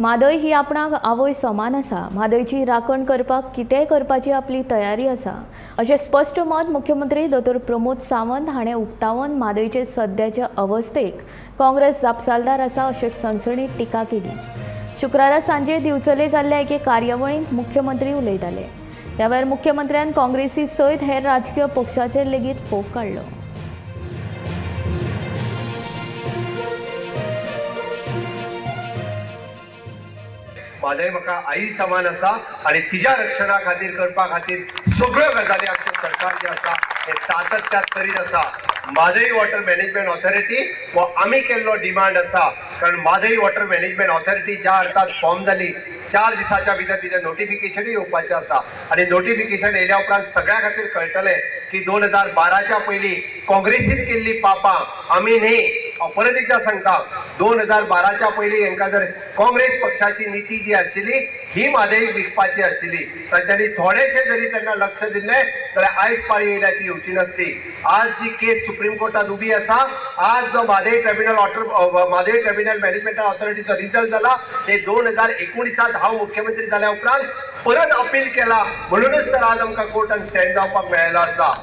म्हादय ही आपणाक आवय समान आसा, म्हादयची राखण करपाक कितेंय करपाची आपली तयारी आसा अशें स्पश्ट मत मुख्यमंत्री दोतोर प्रमोद सावंत हाणें उक्तावन म्हादयचे सद्याचे अवस्थेक काँग्रेस जापसालदार आसा अशें सणसणीत टिका केली। शुक्रारा सांजे दिवचले जाल्ल्या एके कार्यावळींत मुख्यमंत्री उलयताले। ह्या वेळार मुख्यमंत्र्यान काँग्रेसी सयत हेर राजकीय पक्षाचेर लेगीत फोग काडलो। म्हादय म्हाका आई समान आसा आनी तिज्या रक्षणा खातीर करपा खातीर सगळ्यो गजाली आमचें सरकार जें आसा हें सातत्यात करीत आसा। म्हादय वॉटर मॅनेजमेंट ऑथॉरिटी हो आमी केल्लो डिमांड आसा, कारण म्हादय वॉटर मॅनेजमेंट ऑथॉरिटी ज्या अर्थात फॉर्म जाली 4 दिसाच्या भितर तिचें नोटिफिकेशनूय येवपाचें आसा आनी नोटिफिकेशन येयल्या उपरांत सगळ्या खातीर कळटलें की 2012च्या पयलीं काँग्रेसीन केल्ली पापां आमी न्ही। हांव परत एकदां सांगता, 2012च्या पयलीं हेंकां जर काँग्रेस पक्षाची निती जी आशिल्ली ही म्हादयक विकपाची आशिल्ली, तांच्यांनी थोडेशें जरी तेन्ना लक्ष दिल्लें जाल्यार आयज पाळी येयल्या ती येवची नासली। आज जी केस सुप्रीम कोर्टात उबी आसा, आज जो Mhadei tribunal Mhadei tribunal management ऑथॉरिटीचो रिजल्ट जाला, हे 2019 हांव मुख्यमंत्री जाल्या उपरांत परत अपील केला, म्हणूनच तर आज आमकां कोर्टान स्टँड जावपाक मेळ्ळेलो आसा।